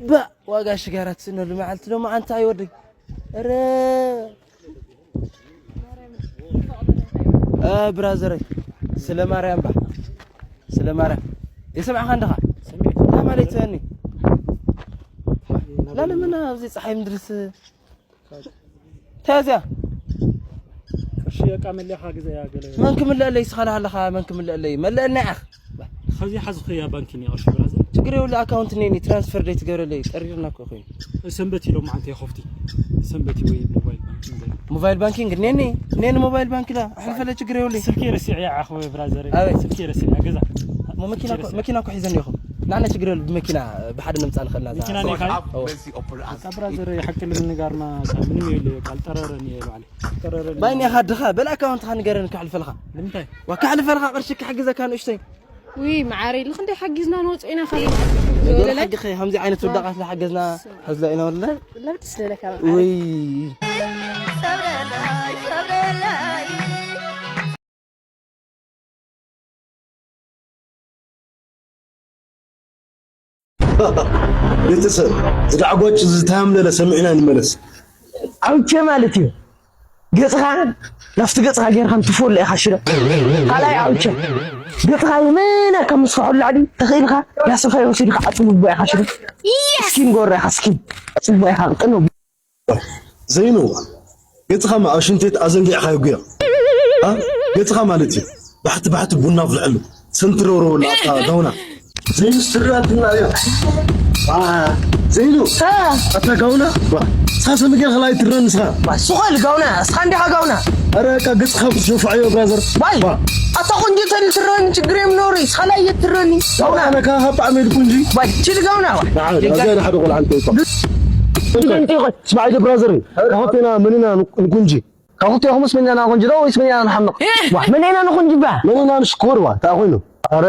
ባ ዋጋ ሽጋራ ትስእነሉ መዓልቲ ደሞ ኣንታ ኣይወደይ። ኧረ እ ብራዘረይ፣ ስለ ማርያም ባ፣ ስለ ማርያም። የሰማዕኻ እንደኻ? ሰሚዐ። እንታይ ማለት እኒ? ላለ ምን ኣብዚ ፀሓይ ምድርስ ተያዝያ? እሺ፣ በቃ መለኻ ግዘ ያ ገለ። መን ክምለአለይ? ስኻ ኣለኻ፣ መን ክምለአለይ? መለአና ኢኻ። ከዚ ሓዝኽያ ባንኪ እኒኣ ቅርሺ ብራዘር። ችግር የብሉ፣ ኣካውንት እኒአኒ፣ ትራንስፈር ደይ ትገብረለይ፣ ጠሪርና እኮ ኮይኑ። ሰንበት ኢሎም መዓንተ ይኸፍቲ። ሰንበት ወይ ሞባይል ባንኪንግ ገለ። ሞባይል ባንኪንግ እኒአኒ፣ እኒአኒ ሞባይል ባንክ ላ፣ ኣሕልፈለ ችግር የብሉ። ስልኪ ረሲዐ ኢኻ ወይ ብራዘር? ኣበይ? ስልኪ ረሲዐ ገዛ። ሞ መኪና እኮ፣ ስልኪ ረሲዐ። መኪና እኮ ሒዘኒ ኢኹም። ንዓና ችግር የብሉ፣ ብመኪና ብሓደ ነምፃእ ንኽእልና እዛ መኪና ስራሕ። ነይካ? ኣዎ። በቃ ብራዘር፣ ሓቂ ንምንጋርና፣ ምንም የብሉ፣ በቃ፣ ኣልጠረረን እየ በዓል። ኣልጠረረን ባይኒ እየ። ኢኻ ድኻ፣ በል ኣካውንትኻ ንገረን፣ ከሕልፈልኻ። ንምንታይ? ዋ፣ ከሕልፈልኻ ቅርሺ ክሕግዘካ ንእሽተይ። ውይ፣ መዓረይ፣ ልኽንደይ ሓጊዝና ንወፅእ ኢና፣ ካልእ ነገሩ ወለላይ። ሓቂ ኸ፣ ከምዚ ዓይነት ዋ። ወዳቓት ዝሓገዝና ስ- ሕዝላ ኢና ወለላይ። ለብጥ ስለለካ መዓረይ። ውይ። ቤተሰብ፣ ዝዳዕጓጭ ዝተሃምለለ ሰሚዕና ንመለስ። ዓውቸ ማለት እዩ። ገጽኻ ናብቲ ገጽኻ ጌርካ እንትፎሎ ኢኻ ሽረ። ካልኣይ ዓውቸ፣ ገጽኻ የመና ካብ ምስፋሑ ላዕሊ ተኽኢልካ ራስኻ ወሲድካ ዓጽሙ ግባ ኢኻ ሽረ። ስኪን ጎራ ኢኻ ስኪን። ዓጽሙ ኢኻ ቅጥኖ። ዘይኑ፣ ገጽኻ መኣሽንቴት ኣዘንጊዕካ ይጉያ። አ? ገጽኻ ማለት እዩ። ባሕቲ ባሕቲ ቡና ኣፍልሐሉ። ሰንትረውረወሉ ኣታ ጋውና። ዘይኑ ስትሪያትና እያ። አ፣ ዘይኑ። አ። ኣታ ጋውና። ዋ፣ ንስኻ ሰሚ ጌርካ ላይ ትረን ንስኻ። ዋ፣ ስቕ በል ጋውና። እስኻ እንዲኻ ጋውና። ኣረ፣ እካ ገጽኻ ክትሸፍዖ እዮ፣ ብራዘር። ዋይ። ዋ። ኣታ ቆንጆ ተል ትረኒ ችግር የምኖሪ። እስኻ ላይ የትረኒ። ጋውና። ኣነ ካኻ ብጣዕሚ እየ ድኩ እንጂ። ዋይ፣ ችል ጋውና፣ ዋይ። ንዓ፣ ችል ኣዛ ጋውና። ንሓደ ቆልዓ እንተይኮ። ችል እንተይኮ። ስማዕ፣ ኢደ ብራዘር። ካብ ክልቴና መን ኢና ንኩ-፣ ንኩንጂ? ካብ ክልቴኹምስ መን ኢና ንኩንጂ ዶ ወይስ መን ኢና ንሓምቕ? ዋ፣ መን ኢና ንኩንጂ ባ? መን ኢና ንሽኮር ዋ? እንታይ ኮይኑ? ኣረ፣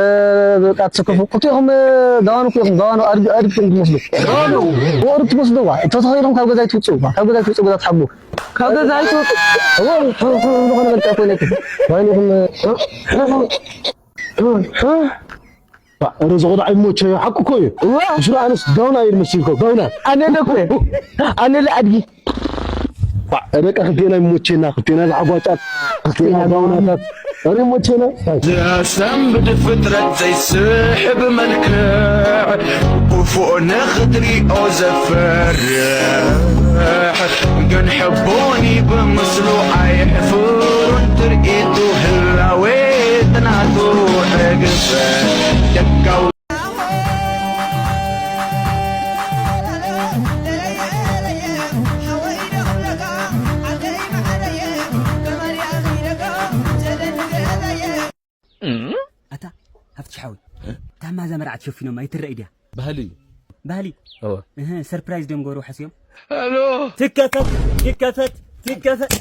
በቃ ትስከፉ። ክልቴኹም፣ እ፣ ጋዋኑ እኮ ኢኹም፣ ጋዋኑ ኣድግ-፣ ኣድግኩም ትመስሉ። ጋዋኑ? ኦ፣ ኣድግ ትመስሉ ዋ። እንተተኸይዶም ካብ ገዛይ ትውፅኡ ዋ። ካብ ገዛይ ትውፅኡ፣ ገዛ ትሓቡ። ካብ ገዛይ ትውፅኡ። ኦ፣ ሑ፣ ሑ፣ ዝኾነ መልክዕ ኮይነ እኮ። ባይንኹም፣ እ፣ ሑ፣ ሑ፣ ሑ፣ ሑ። ባ፣ ኧረ፣ እዚ ቆልዓ ይሞቸዮ፣ ሓቁ እኮ እዩ። እዋ። ብሽሮ ኣነስ ጋውና እዩ መሲልኮ፣ ጋውና። ኣነ ዶ እኮ፣ ኣነ ለኣድጊ። ባ፣ ኧረ፣ በቃ ክልቴና ይሞቸና፣ ክልቴና ዝዓጓጫት፣ ክልቴና ጋውናታት። ኧረ፣ ይሞቸና። ዘሰንብድ ፍጥረት ዘይስሕብ መልክዕ፣ ክፉእ ንኽትሪኦ ዘፍርሕ፣ ግን ሕቡን ብምስሉ ኣየሕፍሩን ትርኢቱ ህላዌ ናቱ ዕግበት ደጋዊ። ኣታ ሃፍቲ ሓወይ፣ እ? እታ ማዛ መርዓት ሸፊኖማ ኣይትረኣይ ድያ? ባህሊ እዩ። ባህሊ? እወ። እህ፣ ሰርፕራይዝ ድዮም ገበሩ ሓስዮም? ሄሎ። ትከፈት፣ ትከፈት፣ ትከፈት።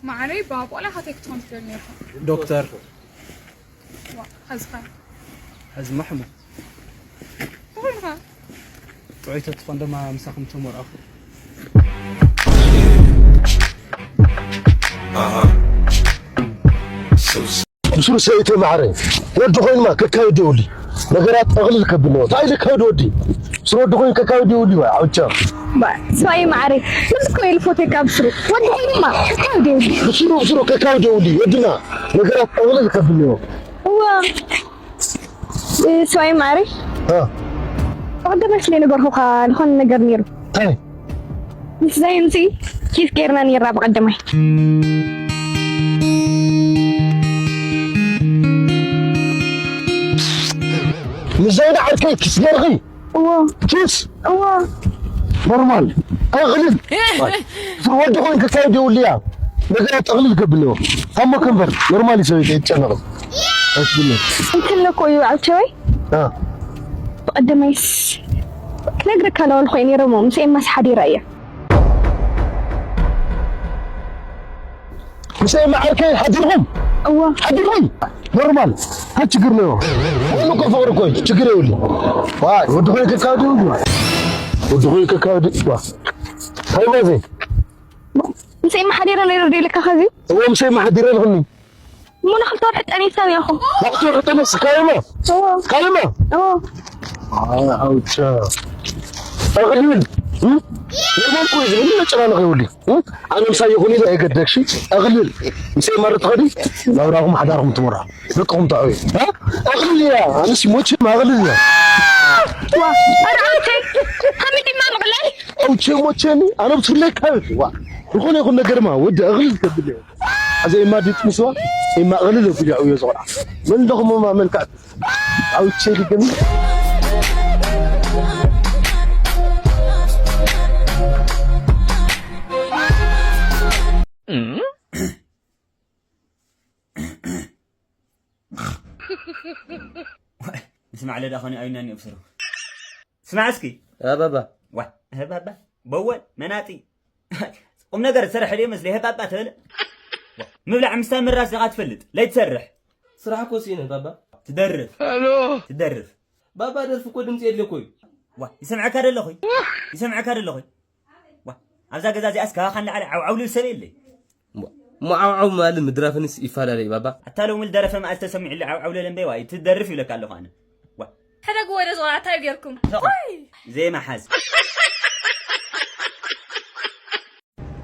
ማዕረይ ብኣቦላ ሃተይ ክትኾን ትደል ነርካ? ዶክተር። ዋ፣ ኸዝኻ። ኸዚ ማሕሙ። እንታይ ኢልካ? ጥዑይ ተትኾን ደማ ምሳኹም ተመርኣኹ። ብስሩ ሰይተ ማዕረ ወዲ ኮይንማ ከካይድ የውሊ ነገራት ጠቕልል ከብሎ እንታይ ልካይድ ወዲ ብስሩ ወዲ ኮይኑ ከካይድ የውሊ ዋ ዓውቻ ባ፣ ስዋይ ማዕረ፣ ንስኮ ኢሉ ፎቶ ካብ ስሩ። ወዲ ኮይንማ፣ ከካው ደውሊ። ብስሩ፣ ብስሩ፣ ከካው ደውሊ። ወድና፣ ነገራት ጠቕልል ከብልዎ። እዋ፣ እ፣ ስዋይ ማዕረ። እ። ብቐደም ስለ ነገርኩኻ፣ ዝኾነ ነገር ነይሩ። እንታይ? ምስ ዛይንሲ ኪፍ ጌርና ነይርና ብቐደማይ። ምስ ዛይን ዓርከይ ኪስ ጌርኺ? እዎ። ኪስ? እዎ። ኖርማል። ጠቕልል። ወዲ ኮይን ክካይድ የውልያ። ነገራት ጠቕልል ከብልዎ። ታሞ ከንበር። ኖርማል እዩ ሰበይቲ፣ ኣይትጨነቕ። ኣይትብልዎ። እንትን እኮ እዩ፣ ዓውቸወይ። አ። ብቐደማይስ ክነግረካ ለዋል ኮይነ ነይረ እሞ፣ ምስ ኤማስ ሓዲረ እየ። ምስ ኤማ ዓርከይ ሓዲርኩም? እዋ። ሓዲርኩም? ኖርማል። እንታይ ችግር ነው? ወሉ እኮ ፍቕሪ እኮ እዩ፣ ችግር የብሉ። ዋይ፣ ወዲ ኮይን ከካብድ ይብሉ። ወዲ ኮይን ከካብድ፣ ዋ። እንታይ ማለት? ምስ ኤማ ሓዲረ ነይረ ዶ ኢልካ ከዚ? እዎ፣ ምስ ኤማ ሓዲረ ኢልኩኒ። እሞ ንክልተ ወርሒ ጠኒሰ እኒአኹ። ንክልተ ወርሒ ጠኒስካዮማ? እዎ። ካዮማ? እዎ። ኣይ፣ ኣውቻ። ኣቕልል። እም? ኖርማል እኮ እዩ ዝብል መጨናነቕ የብሉን። እም? ኣነ ምሳይ ይኹን ኢለ ኣይገደግሽ። ኣቕልል። ምሳይ ማረት ትኸዲ፣ ናብራኹም ሓዳርኩም ትመርሑ። ደቅኹም ተዕብዩ። እ? ኣቕልል እያ። ኣነስ ሞቼ ኣቕልል እያ። ዋ፣ ኧረ ኣውቼ፣ ከመይ ድማ ምቕላይ? ኣውቼ ሞቼኒ፣ ኣነ ብትፍለይ ካብ፣ ዋ፣ ዝኾነ ይኹን ነገርማ ወዲ ኣቕልል ከብል እየ። ኣዘ ኤማ ድጥምስዋ፣ ኤማ ቅልል ኣቢሉ የዕብዮ ዝቆልዓ። መን ደኹም እማ መልክዕ ኣውቼ ድገሚ። ዋይ፣ ምስ ማዕለ ደኣ ኾነ ኣይናኒ እብስሩ። ስማዕ እስኪ። እ ባባ። ዋ፣ እ ባባ። በወል፣ መናጢ። ቁም ነገር ዝሰርሐ ድዩ መስለ፣ ሄባባ ተበለ። ምብላዕ ምስታ ምራስ ዲኻ ትፈልጥ? ለይትሰርሕ። ስራሕ እኮ ስኢነ ባባ። ትደርፍ። ትደርፍ። ባባ ደርፊ እኮ ድምፂ የድልዮ እኮ እዩ። ዋ፣ ይሰምዐካ ደለኹ። ይሰምዐካ ደለኹ። ዋ፣ ኣብዛ ገዛ እዚኣስ ካባኻ ንላዕሊ ዓውዓው ልብል ሰብ የለይ። እሞ ዓውዓው ምባልን ምድራፍንስ ይፈላለ እዩ ባባ። ኣታ ሎሚ ልደረፈ መኣዝ ተሰሚዑ ዓውዓው ለለ እምበይ፣ ዋ፣ ትደርፍ ይብለካ ኣለኹ ኣነ። ዋ። ሕደግ ወደ ዞና እንታይ ጌርኩም? ሶ-፣ ወይ! ዘይመሓዝ።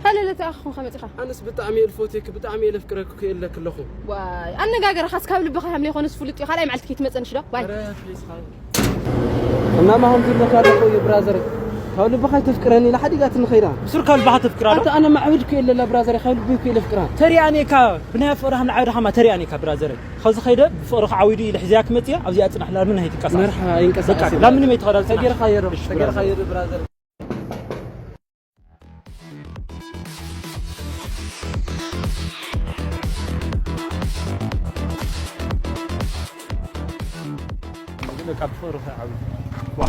ሃለለ ተኣኽኹም ከመጺኻ? ኣነስ ብጣዕሚ እየ ልፎትየኪ፣ ብጣዕሚ እየ ለፍቅረኪ እኮ የለክ ኣለኹ። ዋይ፣ ኣነጋገርኻስ ካብ ልብኻ ሃም ለይኮነስ ፍሉጥ እዩ። ካልኣይ መዓልቲ ከይትመጸንሽ ዶ? ዋይ። ኧረ፣ ፕሊዝ፣ ኻብ እና ማሁን ትብለካ ኣለኹ እዩ ብራዘር። ካብ ልብኻ ኣይተፍቅረኒ ኢላ ሓዲጋትኒ ኸይዳ። ብሱር ካብ ልብኻ ተፍቅራ ዶ? ኣታ ኣነ ማዕብድ እኮ የለላ ብራዘር፣ ካብ ልቢ እኮ የለ ፍቅራ። ተሪኣኒ እካ፣ ብናይ ፍቅርኻ ንዓይ ድኻማ ተሪኣኒ እካ ብራዘር። ኸዚ ኸይደ ብፍቅርኻ ዓዊዱ ኢለ ሒዘያ ክመጽእ እያ፣ ኣብዚኣ ጽናሕ ላርምን ኣይትንቀሳቐስ። መርሓ ይንቀሳቐስ በቃ፣ የብላ። ላምንም ኣይትኸዳ፣ ጽናሕ። ተጌርካ የሮ፣ እሺ፣ ተጌርካ ብራዘር። የሮ ብራዘር። ግን ካብ ፍቅርኻ ዓዊዱ። ዋ፣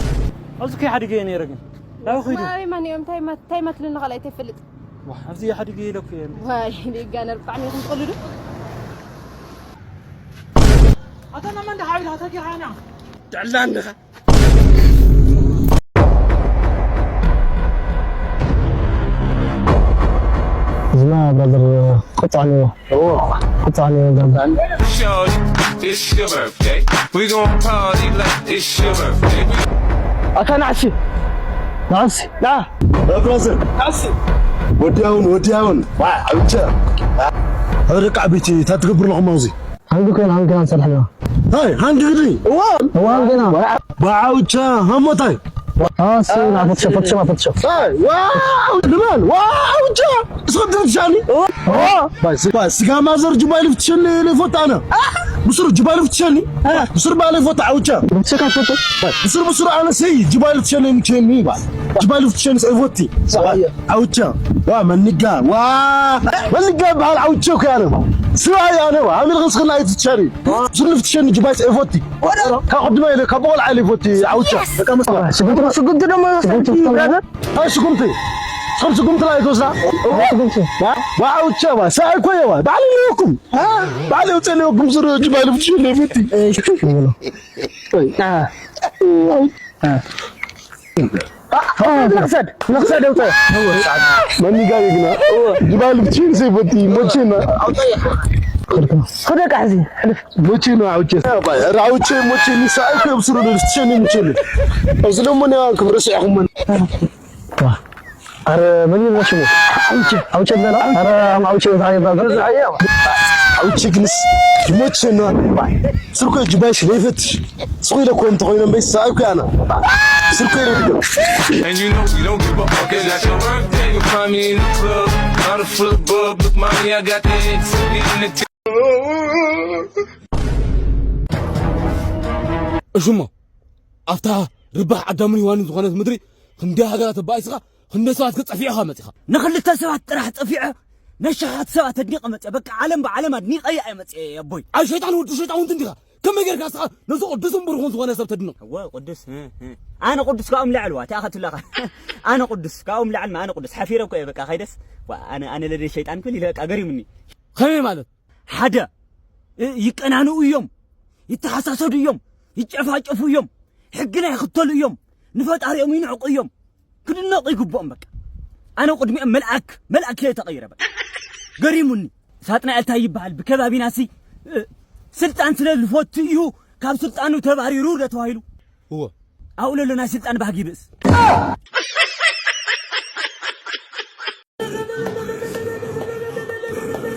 ኣብዚ ከይሓድገ እየ ነይረ ግን። ናበይ ኸይዱ? ኣበይ ማን እዮም? እንታይ ማት-፣ እንታይ ማትልን ካልኣይ ተይፈልጥ? ዋ፣ ኣብዚ ሓድገ ኢለኩ እየ። ዋይ፣ ሊጋነር ብጣዕሚ ኢኹም ትቕልዱ። ኣታ ናመን ዲኻ ዓቢድኻ? ኣታ ጌርካ ና። ጥዕላ እንዲኻ። ዝና ብራዘር፣ ቅጻዕ ኣለዎ። እዎ። ቅጻዕ ኣለዎ ብራዘር። Show you, it's your birthday. We gon' party like it's your birthday. We ኣታ ናዕሲ። ናዕሲ። ና። እ፣ ብራዘር። ናዕሲ። ወዲያውን፣ ወዲያውን። ዋ፣ ዓውቻ። እ፣ ደቂ ዓበይቲ፣ እንታይ ትገብሩ ኣለኹም ኣብዚ? ሃንጊ ኮይና፣ ሃንጊ ኮይና ንሰርሕ ኣለና። ሃይ፣ ሃንጊ ግዲ። እዋ። እዋ፣ ሃንጊ ኮይና። ብዓውቻ፣ ሃሞታይ። አ፣ ሲ፣ ና፣ ፎቶሾፕ፣ ፎቶሾፕ፣ ፎቶሾፕ። ሃይ፣ ዋው፣ ድማን፣ ዋው፣ ጃ። እስኹም ትፍትሻኒ? እዋ። ባይ፣ ስ-፣ ባይ፣ ስጋ ማዘር ጅባይ ልፍትሸኒ፣ ለይፎት ኣነ። ብስሩ ጅባይ ልፍትሸኒ። ብስሩ ባይ ለይፎት ዓውቻ። ብስካ ፎቶ። ባይ፣ ብስሩ፣ ብስሩ ኣነ ሰይ ጅባይ ልፍትሸኒ፣ ምቸኒ፣ ባይ። ጅባይ ልፍትሸኒ፣ ሰይ ፎቲ። ሰባየ። ዓውቻ ዋ መንጋ ዋ መንጋ በሃል ዓውቻ እኮ ያነ ስራ ያነ ዋ ኣሚል ኸስኽና ኣይትቻሪ ስልፍ ትሸኒ ጅባይ ጸፎቲ ካብ ቅድመ ኢለ ካብ ቆልዓ ኢለ ይፎቲ ዓውቻ ሽጉንቲ ሽጉንቲ ደሞ ሽጉንቲ ብራዘር ኣይ ሽጉንቲ ከም ሽጉንቲ ላይ ተወስዳ ሽጉንቲ ዋ ዓውቻ ዋ ሳይ እኮ የዋ ባዕሊ ይወኩም ባዕሊ ውጸ ይወኩም ስሩ ጅባይ ልፍትሽ ይፈቲ ንኽሰድ ንኽሰድ ውፀ መኒጋ ግና ጅባል ብቼን ሰይፈቲ ሞቼና ክደቃ ሕዚ ሕልፍ ሞቼና ዓውቼ ራውቼ ሞቼ ንሳ እኮ ብስሩ ልፍትሸኒ ምቼ ኣብዚ ደሞ ነ ክብረስ ኢኹም ኣረ መን ይብላ ሽሙ ኣውቸ ኣውቸ በላ ኣረ ኣውቸ ኣውቸ ግንስ ሞቼና ስርኮ ጅባሽ ለይፈትሽ ስኹ ኢለ እኮ እንተኾይነ እምበይ ሰብኣይ እኮ ኣነ ስርኮ ኢለ ድገም And you know we don't give a fuck, it's not your birthday. You'll find me in the club, bottle full of bub. Look, mommy, I got the X in the t- እሽሞ ኣብታ ርባሕ ኣዳምን ሔዋንን ዝኾነት ምድሪ ክንደይ ሃገራት ኣባኢስኻ ክንደይ ሰባት ከጸፊዕኻ መጺኻ ንኽልተ ሰባት ጥራሕ ጸፊዐ ነሻሓት ሰባት ኣድኒቐ መጽአ በቃ ዓለም ብዓለም ኣድኒቐያ እየ መጽአ ኣቦይ ኣብ ሸይጣን ወዲ ሸይጣን ውንት እንዲኻ ከመይ ጌርካ እስኻ ነዚ ቅዱስን ብሩኽን ዝኾነ ሰብ ተድንቕ እወ ቅዱስ ኣነ ቅዱስ ካብኦም ላዕል ዋ እቲኣ ከትብላኻ ኣነ ቅዱስ ካብኦም ላዕል ኣነ ቅዱስ ሓፊረ እኮ እየ በቃ ከይደስ ኣነ ለደ ሸይጣን ክብል ኢለ በቃ ገሪሙኒ ከመይ ማለት ሓደ ይቀናንኡ እዮም ይተሓሳሰዱ እዮም ይጨፋጨፉ እዮም ሕግና ይኽተሉ እዮም ንፈጣሪኦም ይንዕቁ እዮም ክድነቑ ይግብኦም በቃ ኣነ ቅድሚኦም መልኣክ መልኣክ እየ ተቐይረ በቃ ገሪሙኒ ሳጥናኤል ታይ ይበሃል ብከባቢና ሲ ስልጣን ስለ ዝፈቱ እዩ ካብ ስልጣኑ ተባሪሩ ዶ ተባሂሉ? እዎ። ኣብኡ ለሎ ናይ ስልጣን ባህጊ ይብእስ።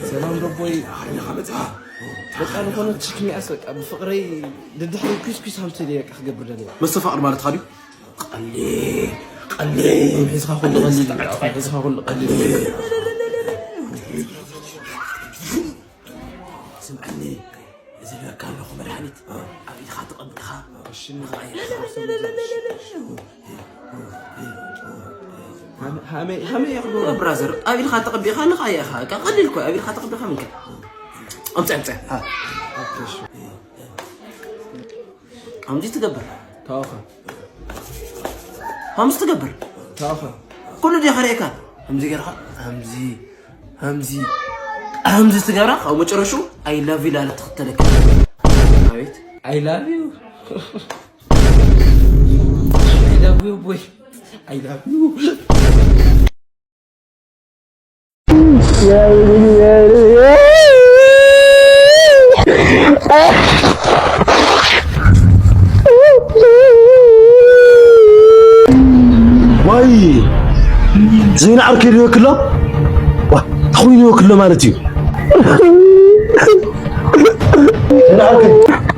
ሰላም ደቦይ። በቃ ዝኾነ ችክ ሚያስ በቃ ብፍቕረይ ድድሕሪ ኩስኩስ ሃምስል እየ በቃ ክገብር ደለየ። መስተፋቕር ማለት ኻድዩ? ቀሊል፣ ቀሊል። ሒዝኻ ኩሉ ቀሊል፣ ሒዝኻ ኩሉ ቀሊል። ስምዐኒ፣ እዚ ዝበካ ኣለኹ መድሃኒት ኣብ ኢድኻ ተቐቢእኻ። እሺ፣ ንኸኣ ኢኻ። ሃመይ፣ ሃመይ እየ ክገብሮ። ብራዘር፣ ኣብ ኢድኻ ተቐቢእኻ ንኸኣ ኢኻ። በቃ ቀሊል እኮ፣ ኣብ ኢድኻ ተቐቢእኻ ምንካይ። ኣምጽእ፣ ኣምጽእ። ሃ። ኦኬ፣ እሺ። ከምዚ ትገብር። ታወኸ። ከምዚ ትገብር። ታወኸ። ኩሉ ዲኻ ርኤካ? ከምዚ ጌርካ፣ ከምዚ፣ ከምዚ፣ ከምዚ ትገብራ፣ ካብ መጨረሽኡ I love you ኢላ ትኽተለካ። ኣቤት። I love you። I love you, boy. I love you. ዋይ፣ ዜና ዓርከይ ዶ ይወክሎ? ዋ፣ ተኾይኑ ይወክሎ ማለት እዩ። ዜና ዓርከይ።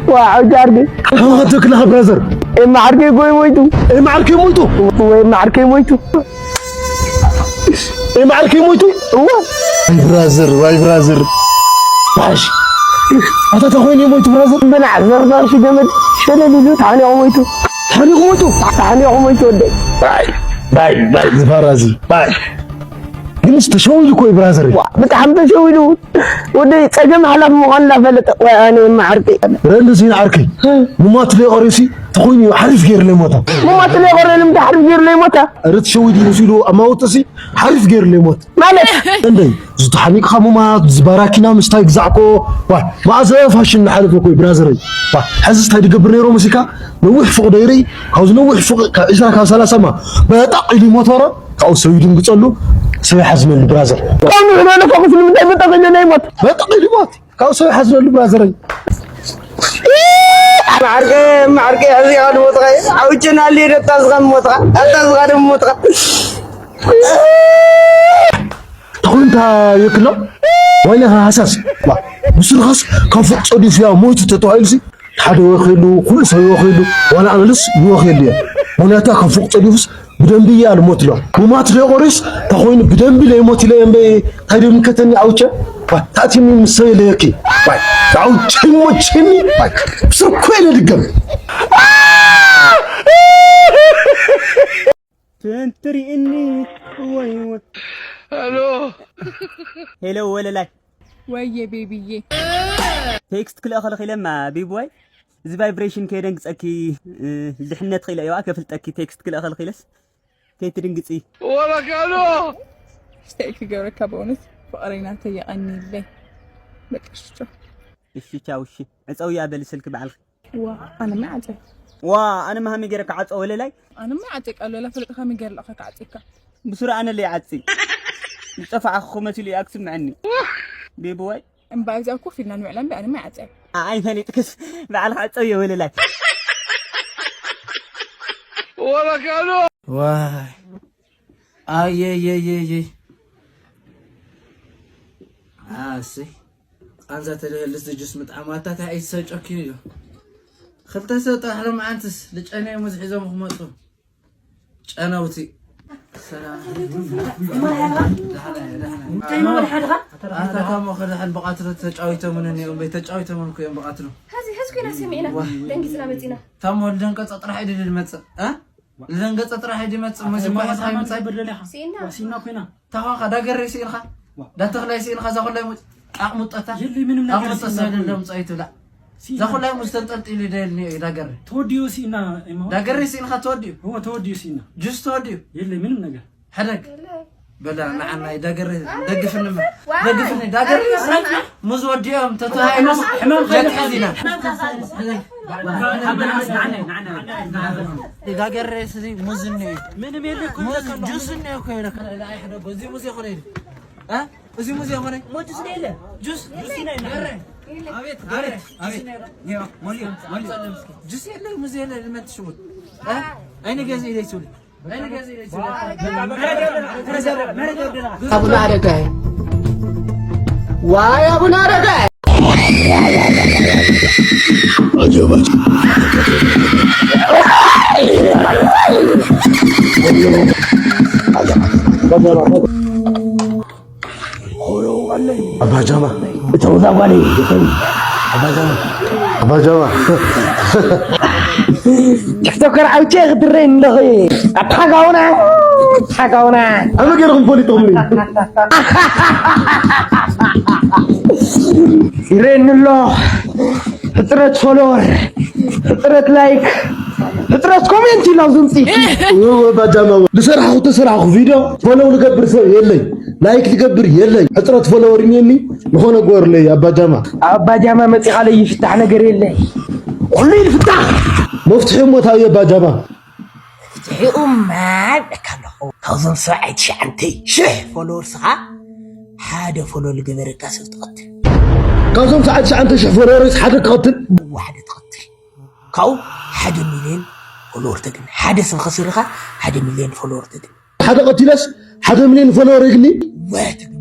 ዋ፣ ዓውጃ ዓርከይ። ሃው ኸቶ ክላኸ ብራዘር። ኤማ ዓርከይ ጎይ ሞይቱ። ኤማ ዓርከይ ሞይቱ። ወይ ኤማ ዓርከይ ሞይቱ። ኤማ ዓርከይ ሞይቱ። እዋ። ዋይ ብራዘር፣ ዋይ ብራዘር። ባሽ። ኣታ ተኾይኑ ሞይቱ ብራዘር። ብናዕ ዘርዛር ሽገመድ ሸለል ኢሉ ተሓኒቑ ሞይቱ። ተሓኒቑ ሞይቱ። ተሓኒቑ ሞይቱ ወደይ። ባይ፣ ባይ፣ ባይ፣ ዝፋራ እዚ። ባይ። ግንስ ተሸዊዱ እኮ እዩ ብራዘር። ዋ፣ ብጣዕሚ ተሸዊዱ። ወደይ ጸገም ሓላፍ ምዃኑ እናፈለጠ፣ ወይ ኣነ ኤማ ዓርከይ። ረእንዶ ዜና ዓርከይ። ሙማት ለይ ቐሪሲ፣ ተኾይኑ እዩ ሓሪፍ ገይሩ ለይ ሞታ። ሙማት ለይ ቐሪሲ፣ ልምዲ ሓሪፍ ገይሩ ለይ ሞታ። ረት ሸዊድ እዩ ሲሉ ኣማውጥሲ፣ ሓሪፍ ገይሩ ለይ ሞት። ማለት? እንደይ፣ ዝተሓኒቕኻ ሙማት፣ ዝባራኪና ምስታይ ግዛዕኮ። ዋ፣ መኣዘ ፋሽን ንሓለፈ ኮይ ብራዘረይ። ዋ፣ ሕዚ ስታይ ድገብር ነይሮ ሙዚካ፣ ነዊሕ ፍቕ ደይሪ፣ ካብዚ ነዊሕ ፍቕ፣ ካብ ዒስራ ካብ ሰላሳ ማ፣ በጣቕ ኢሉ ሞተሮ፣ ካብኡ ሰብ ይድንግጸሉ፣ ሰብ ይሓዝነሉ ብራዘር። ካብ ንሕና ነፈኹስ ንምንታይ በጣቕ ኢሉ ናይ ሞት? በጣቕ ኢሉ ሞት፣ ካብኡ ሰብ ይሓዝነሉ ብራዘረይ። ዓርከይ፣ ዓርከይ፣ ሕዚ ኢኻ ንሞትኻ፣ ዓውቸን ኣልየ ነታ ዝኻ ንሞትኻ፣ ኣታ ዝኻ ንሞትኻ። ተኾይንታ የክሎ፣ ዋይነ ሃሳስ፣ ዋ፣ ብስርኻስ ካብ ፎቕ ጸዲፉ እያ ሞይቱ ተተባሂሉሲ፣ ሓደ ይወኽየሉ፣ ኩሉ ሰብ ይወኽየሉ፣ ዋላ ኣነልስ ይወኽየሉ እየ። ምኽንያቱ ካብ ፎቕ ጸዲፉስ ብደንቢ እያ ልሞት ኢሎ። ሙማት ለቆሪስ ተኾይኑ ብደንቢ ለይሞት ኢለ እምበይ፣ እንታይ ደምከተኒ ኣውቸ? ዋ፣ ታእቲኒ ምስ ሰብ የለየኪ። ዋይ፣ ኣውቸ ይሞቸኒ። ዋይ፣ ብስርኮ ኢለ ድገም። ትንትሪእኒ ወይ ወይ። ሄሎ። ሄሎ ወለላይ። ወየ ቤቢዬ። ቴክስት ክልእኸልኺ ኢለማ ቤቢ ወይ። እዚ ቫይብሬሽን ከየደንግጸኪ፣ እ፣ ድሕነት ኺኢለ እየዋ ከፍልጠኪ ቴክስት ክልእኸልኺ ኢለስ ከይትድንግጺ። ወበካሎ። ስታይ ክገብረካ በእውነት ፍቕረይ ናተይ የቐንይለይ። በቃ ሽቾ። እሺ ቻው፣ እሺ። ዕጸውያ በሊ ስልኪ ባዕልኺ። ዋ፣ ኣነ ማ ዓጸ። ዋ፣ ኣነ ማ ሃሚ ገይረ ክዓጾ ወለላይ። ኣነ ማ ዓጸ ቃል ወላ ፈለጥካ ሃሚ ገይረ ለእኸ ክዓጺካ። ብሱራ ኣነ ለይ ዓጺ። ዝጠፋዕኹ መሲሉ እዩ ኣክስምዐኒ። ቤቢ ወይ። እምባ ኣብዚኣ ኮፍ ኢልና ንውዕላ እምቢ፣ ኣነ ማ ዓጸ። ኣይ ፈሊጥክስ፣ ባዕልኻ ዕጸውዮ ወለላይ። ወበካሎ። ዋይ። ኣየየየየ። ኣሰይ። ቃንዛ ተደልስ ጅስ ምጥዓም ኣታ እንታይ ኣይትሰጨኪ እዩ። ክልተ ሰብ ጥራሕ ሎምዓንትስ ልጨነዮም እዚ ሒዞም ክመጹ። ጨነውቲ። ሰላም። ደሓን እየ፣ ደሓን እየ። እንታይ ማለት ሓድኻ? ኣታ ታሞ ከደሓን ብቓትሮ ተጫዊቶምን እኒኦም በይ ተጫዊቶምን እኮ እዮም ብቓትሮ። ሐዚ፣ ሐዚ ኮይና ሰሚዕና። ዋ። ደንጊጽና መጺና። ታሞ ልደንቀጸ ጥራሕ እዩ ድል መጽእ፣ እ? ልደንገጸ ጥራሕ እዩ ድመጽእ፣ መዚ ኣታ ማይ ሓዝኻ የማን ይምጻእ። ብርድ ለኻ። ሲና። ዋ፣ ሲና ኮይና። ታኻ ዳገሬ ሲኢልኻ? ዋ። ዳተኽላይ ሲኢልኻ፣ እዛ ኹላይ ሙጥ-፣ ኣቕሙጠታ? የለይ፣ ምንም ነገር ኣቕሙጠታ ሲና ደለ የለይ። ምጻእ ይትብላ። ሲና። እዛ ኹላይ ሙዝ ተንጠልጢሉ ይደልኒ እዩ ዳገሬ። ተወዲኡ ሲና፣ እሞ። ዳገሬ ሲኢልኻ ተወዲኡ? እዎ፣ ተወዲኡ ሲና። ጁስ ተወዲኡ? የለይ፣ ምንም ነገር። ሕደግ። የለይ። በላ፣ ንዓና ይዳገር፣ ዳገሬ፣ ደግፍኒ፣ ዋ። ደግፍኒ፣ ዳገሬ። ኣረ፣ ሙዝ ወዲኦም፣ ተተሃይኖስ፣ ሕማም ጀት ኸይዱ። ሒዚና። ሕማም ኸይዱ። ዳገሬ፣ እዚ ሙዝ እኒኦ። ምንም የለ እኮ ሙዝ፣ ይለካ ኣሎ። ጁስ እኒኦ እኮ ይለካ። ኣይ፣ ሕደጎ፣ እዚ ሙዝ ይኾነ ይል። እ? እዚ ሙዝ ይኾነ? ሞ ጁስ ነው የለ? ጁስ? ጁስ ነው የለ? ዳገሬ። ኣቤት፣ ኣቤት፣ ኣቤት። ያ፣ ሞሊ፣ ሞሊ። ጁስ የለ፣ ሙዝ የለ፣ ልመት ሽሙት። እ? ኣይነ ገዝ ኢለ ይሱል። ኣይነ ገዝ ኢለ ይሱል። ኣቡነ ኣረጋይ። ዋይ፣ ኣቡነ ኣረጋይ። ኣባ ጃማ፣ እተው እዛ ጓለይ፣ እተው። ኣባ ጃማ፣ ኣባ ጃማ። ቲክቶከር ዓውቼ ክትረይ ኣለኺ። ኣታ ሓጋውና፣ ኣታ ሓጋውና። ኣበይ ገይርኩም ፈሊጥኹምኒ? ይረኒ ኣሎ። ሕፅረት ፎሎወር፣ ሕፅረት ላይክ፣ ሕፅረት ኮሜንት ኢሎም ዝምፂ። እወ፣ ኣባ ጃማ፣ እወ። ዝሰራሕኹ ተሰራሕኹ ቪድዮ ፎሎው ዝገብር ሰብ የለይ፣ ላይክ ዝገብር የለይ። ሕፅረት ፎሎወር እኒአኒ፣ ዝኾነ ግበሩለይ ኣባ ጃማ። ኣባ ጃማ መፂኻ ለይ ይፍታሕ ነገር የለይ። ኩሉ ይፍታሕ። መፍትሒ እሞ እንታይ እዩ ኣባ ጃማ? ፍትሒኡማ ይብለካ ኣለኹ። ካብዞም ሰብዓይ ትሽዓተ ሽሕ ፎሎወርስኻ ሓደ ፎሎ ዝገበረካ ሰብ ትቐትል። ካብዞም ሰብዓይ ትሽዓተ ሽሕ ፎሎወርስ ሓደ ክቐትል? እወ፣ ሓደ ትቐትል። ካብኡ ሓደ ሚልዮን ፎሎወር ተግኒ። ሓደ ሰብ ከሲርኻ ሓደ ሚልዮን ፎሎወር ተግኒ። ሓደ ቀቲለስ ሓደ ሚልዮን ፎሎወር የግኒ? እወ፣ ተግኒ።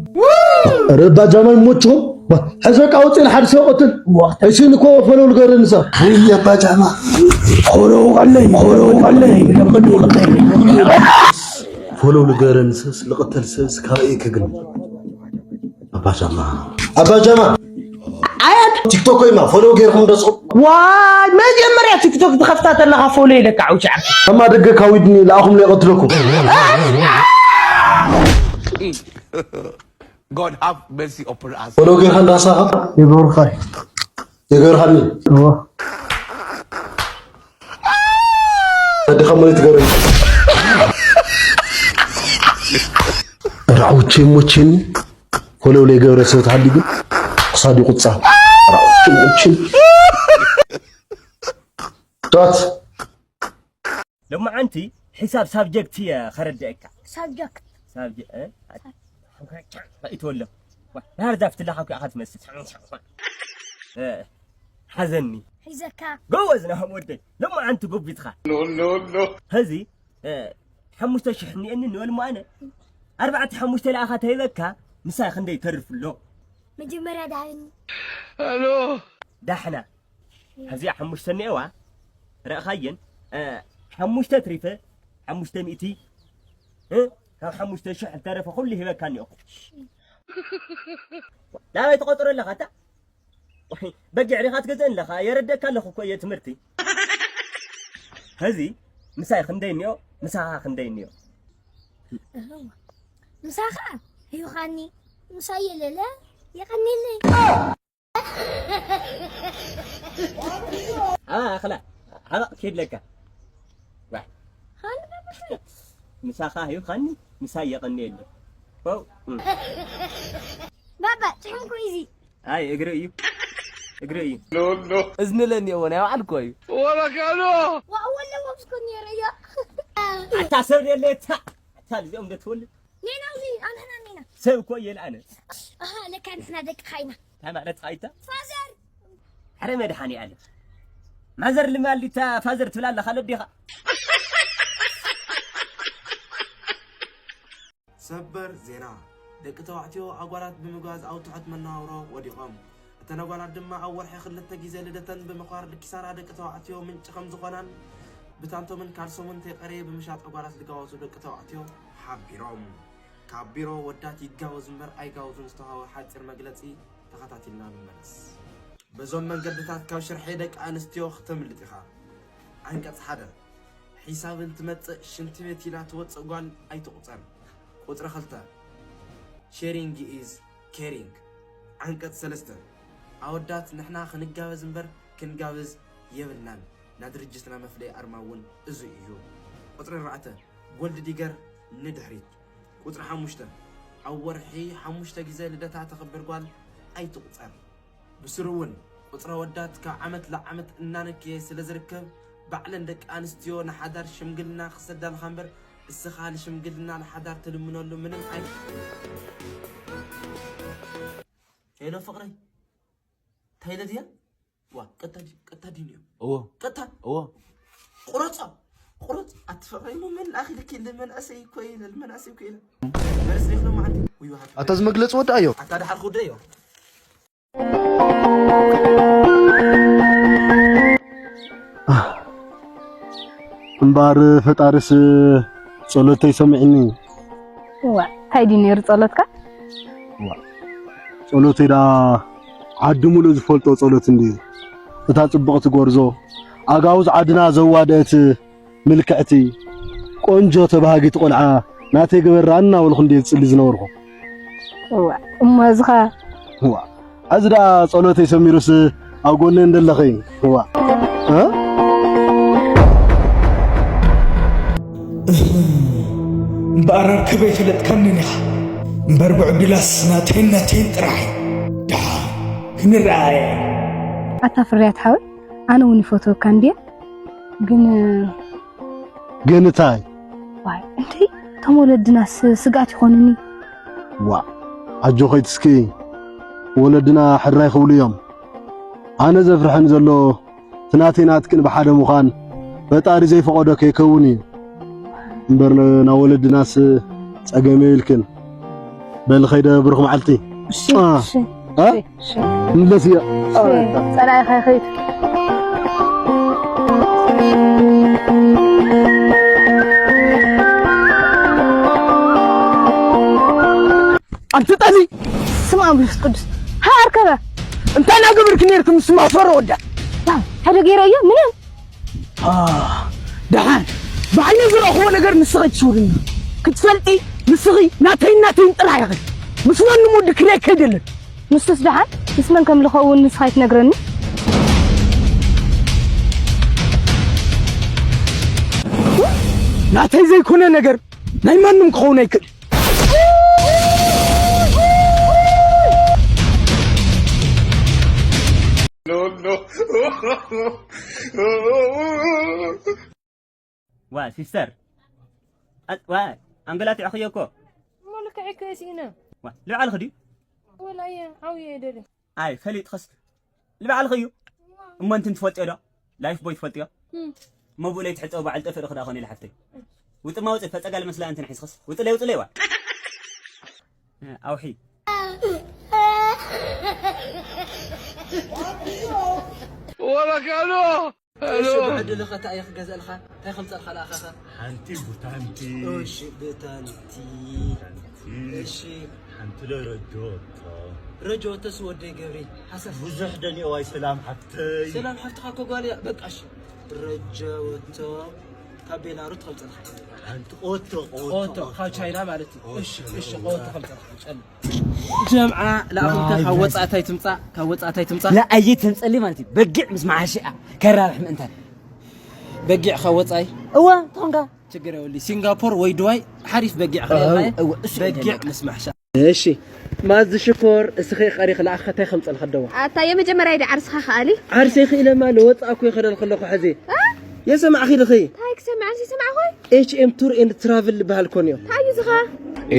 ኧረ ኣባ ጃማ ይሞችኹም። ባ፣ ሕዚ በቃ ወፅእ ንሓደ ሰብ ቀትል። እወ። እሺ፣ ንኮ ፎሎው ልገርኒ ሰብ። ውይ፣ ኣባ ጃማ። ፎሎው ቀለይ፣ ፎሎው ቀለይ፣ ፎሎው ቀለይ። ፎሎው ልገርኒ ሰብስ፣ ልቐተል ሰብስ፣ ካበይ ክግኒ? ኣባ ጃማ። ኣባ ጃማ። ኣያት ቲክቶክ ኮይማ ፎሎው ገይርኩም ደስኹም? ዋይ፣ መጀመርያ ቲክቶክ ትኸፍታ ተለኻ ፎሎ ኢለካ ዓውሻዕ። ከማ ደገ ካዊድኒ ለኣኹም ለይቐትለኩም። God have mercy upon us። ፎሎ ጌርካ እንዳሳኻ? የገብርካ። የገብርካኒ? እወ። ኣዲኻ መሬት ገረኝ። ራውቼ ሞቼኒ ፎሎ ለይገብረ ሰብ ተሃልዩ ግን ክሳድ ይቁጻ። ራውቼ ሞቼኒ። ዳት ሎማዓንቲ ሒሳብ ሳብጀክት እየ ኸረድአካ። ሳብጀክት። ሳብጀ-፣ እ? ኣይትወሎ። ዋ፣ ባህር ዛፍ ትላኻ እኮ ኢኻ ትመስል። እ፣ ሓዘኒ። ሒዘካ። ጎበዝ ናሆም ወደይ። ሎማዓንቲ ጎቢትኻ። ኖ፣ ኖ፣ ኖ። ኸዚ፣ እ፣ ሓሙሽተ ሽሕ እኒአኒ ንበል እሞ ኣነ። ኣርባዕተ ሓሙሽተ ለኣኻ ተሂበካ፣ ምሳይ ክንደይ ይተርፍ ኣሎ? መጀመርያ ዳህኒ። ዳሕና። ካብዚኣ ሓሙሽተ እኒአዋ፣ ረእኻየን፣ እ፣ ሓሙሽተ ትሪፈ፣ ሓሙሽተ ሚእቲ፣ እ፣ ካብ ሓሙሽተ ሽሕ ዝተረፈ ኩሉ ሂበካ እኒኦኹ። ናበይ ትቆፅሮ ኣለኻ እታ? በጊዕ ዲኻ ትገዝእን ኣለኻ? የረደካ ኣለኹ እኮ እየ ትምህርቲ። ሕዚ ምሳይ ክንደይ እኒኦ፣ ምሳኻ ክንደይ እኒኦ? እህዋ። ምሳኻ ሂብኻኒ፣ ምሳይ የለለ፣ የቐኒለይ። ኣባ ኣኽላ፣ ዓበቕ ኪድ ለካ። ዋ። ሃኒ ባባ። ምሳኻ ሂብኻኒ፣ ምሳይ የቐንየሉ። ዋው። እም። ባባ፣ ጭሕምኩ ኢዚ። ኣይ፣ እግሪ እዩ። እግሪ እዩ። ኖ፣ ኖ። እዝኒ ለኒኦ ናይ ባዕሉ እኮ እዩ። ወረካኖ። ዋው፣ ወለ ወብስኩ ነይረ እዮ። ኣታ ሰብ የለ፣ እታ፣ እታ እዚኦም እንደ ትወልድ። ኔና እዚ ኣንሕና ኔና። ሰብ እኮ እየ ልኣነ። ኣሃ፣ ለካ ንሕና ደቅኻ ኢና። እንታይ ማለት ኻይታ? ፋዘር። ኣረ መድሓኒ ኣለ። ማዘር ልማሊታ ፋዘር ትብላ ኣለኻ ለዲኻ? ሰበር ዜና። ደቂ ተባዕትዮ ኣጓላት ብምጓዝ ኣብ ትሑት መነባብሮ ወዲቖም። እተን ኣጓላት ድማ ኣብ ወርሒ ክልተ ግዜ ልደተን ብምኽባር ንኪሳራ ደቂ ተባዕትዮ ምንጪ ከም ዝኾናን ብታንቶምን ካልሶምን ተይቀረየ ብምሻጥ ኣጓላት ዝጋወዙ ደቂ ተባዕትዮ ሓቢሮም። ካብ ቢሮ ወዳት ይጋወዝ እምበር ኣይጋወዙን ዝተዋህበ ሓፂር መግለፂ ተኸታቲልና ንመለስ። በዞም መንገድታት ካብ ሽርሒ ደቂ ኣንስትዮ ክተምልጥ ኢኻ። ዓንቀፅ ሓደ፣ ሒሳብ እንትመፅእ ሽንቲ ቤት ኢላ ትወፅእ ጓል ኣይትቑፀር። ቁፅሪ ክልተ፣ sharing is caring። ዓንቀፅ ሰለስተ፣ ኣወዳት ንሕና ክንጋበዝ እምበር ክንጋብዝ የብልናን። ናይ ድርጅትና መፍለይ ኣርማ እውን እዚ እዩ። ቁፅሪ ኣርባዕተ፣ ጎልድ ዲገር ንድሕሪት። ቁፅሪ ሓሙሽተ፣ ኣብ ወርሒ ሓሙሽተ ግዜ ልደታ ተኽብር ጓል ኣይትቑፀር። ብስሩ እውን ቁፅሪ ኣወዳት ካብ ዓመት ላዓመት እናነከየ ስለ ዝርከብ ባዕለን ደቂ ኣንስትዮ ንሓዳር ሽምግልና ክሰዳልኻ እምበር እስኻ ንሽምግልና ንሓዳር ትልምነሉ ምንም ኣይ- ሄሎ ፍቕረይ፣ ሄለ ድያ? ዋ ቀጣ ቀጣ ዲንዮ እዎ ቀጣ እዎ ቁረጻ ቁረጽ ኣትፈራይ ሞ መን ኣኺ ልክ እንደ መን ኣሰይ እኮ ይለ መን ኣሰይ እኮ ይለ መርስ ይለ ማዓት ወይ ዋሃት ኣታ እዚ መግለፂ ወዳእዮ ኣታ ደሓር ኹደ ዮ እምበኣር ፈጣሪስ ጸሎተይ ሰሚዕኒ። ዋ እንታይ ድዩ ነይሩ ጸሎትካ? ጸሎተይ ደኣ ዓዲ ሙሉእ ዝፈልጦ ጸሎት እንድዩ። እታ ጽብቕቲ ጎርዞ ኣጋውዝ ዓድና ዘዋደአት ምልክዕቲ ቆንጆ ተባሃጊት ቆልዓ ናተይ ገበራ እናበልኹ እንድየ ዝጽሊ ዝነበርኩ። እዋ እሞ እዚኻ ዋ እዚ ደኣ ጸሎተይ ሰሚሩስ ኣብ ጎነይ እንደለኺ ዋ እ? እምበኣር ኣርከበ ኣይፈለጥካንን ኢኻ እምበር ብዕዱላስ ናተይን ናተይን ጥራሕ እዩ ደሓ ክንረኣየ ኣታ ፍርያት ሓወይ ኣነ እውን ይፈትወካ እንድየ ግን ግን እንታይ ዋይ እንተይ እቶም ወለድናስ ስግኣት ይኾኑኒ ዋ ኣጆኺ ትስኪ ወለድና ሕራይ ክብሉ እዮም ኣነ ዘፍርሐኒ ዘሎ ትናተይ ናትክን ብሓደ ምዃን ፈጣሪ ዘይፈቐዶ ከይከውን እዩ እምበር ናብ ወለድናስ ጸገም የብልክን በል ኸይደ ብሩኽ መዓልቲ እሺ አ፣ እሺ አ? እሺ ምለስ እያ ጸላኢኻ ይኸይድ ኣንቲ ጠሊ ስም ኣምላኽ ቅዱስ ሃ ኣርከበ እንታይ እናገበርክ ነርክ ምስ ማፈሮ ወዳ ሓደ ገይረ እዮ ምንም ደሓን ብዓይነ ዝረእኽዎ ነገር ንስኺ ትስውርኒ ክትፈልጢ ንስኺ ናተይን ናተይን ጥራሕ ኢኺ ምስ ማንም ወዲ ክሪኤካ ኣይደልን ንሱስ ደሓን ምስ መን ከም ዝኸውን ንስኻ ኣይትነግረኒ ናተይ ዘይኮነ ነገር ናይ ማንም ክኸውን ኣይክእል ዋ ሲስተር ዋ ኣንገላቲዕኽዮ እኮ እሞ ልክዕ እኮ እየ ስኢነ ዋ ልብዓልኺ ድዩ ወላ እየ ዓብየ እየ ደሊ ኣይ ፈሊጥኽስ ልብዓልኺ እዩ እሞ እንትን ትፈልጥዮ ዶ ላይፍ ቦይ ትፈልጥዮ መብኡ ለይትሕፀው በዓል ጠፍእ ርኽዳ ኾነ ኢለ ሓፍተይ ውጥማ ውፅእ ፈፀጋ ልመስላ እንትን ሒዝኽስ ውፅለይ ውፅለይ ዋ ኣውሒ ወረካዶ እሺ ብዕድልኸ እንታይ እየ ክገዝእልካ እንታይ ከምፀልካ ለኣኸኸ ሓንቲ ቡታንቲ እሺ ብታንቲ እሺ ሓንቲ ለረጆቶ ረጆቶስ ወደይ ገብሪ ሓሰስ ብዙሕ ደልዮ ዋይ ሰላም ሓፍተይ ሰላም ሓፍትኻ እኮ ጓል እያ በቃ እሺ ረጃወቶ ካብ ቤላሩት ከምፀልካ ሓንቲ ኦቶ ኦቶ ካብ ቻይና ማለት እዩ እሺ እሺ ኦቶ ከምፀልካ ጨል ጀምዓ ለኣኹምተ ካብ ወፃእታይ ትምፃእ ካብ ወፃእታይ ትምፃእ ለኣየ ተምፀሊ ማለት እዩ በጊዕ ምስ መዓሽኣ ከራብሕ ምእንታን በጊዕ ካብ ወፃይ እዋ ትኾንካ ችግር የብሉ ሲንጋፖር ወይ ድዋይ ሓሪፍ በጊዕ ከየልካ እዋ እሱ በጊዕ ምስ ማሕሻ እሺ ማዚ ሽኮር እስኺ ቀሪኽ ለኣኸታይ ከምፀልካ ደዋ ኣታ የመጀመርያ ዲ ዓርስኻ ከኣሊ ዓርሰ ይኽእለማ ለወፃእኩ ይኸደል ከለኹ ሕዚ የሰማዕኺ ድኺ እንታይ ክሰምዕ ዓርሰ ይሰማዕኹ ኤችኤም ቱር ኤንድ ትራቭል ዝበሃል ኮን እዮም። እንታይ እዩ ዝኻ?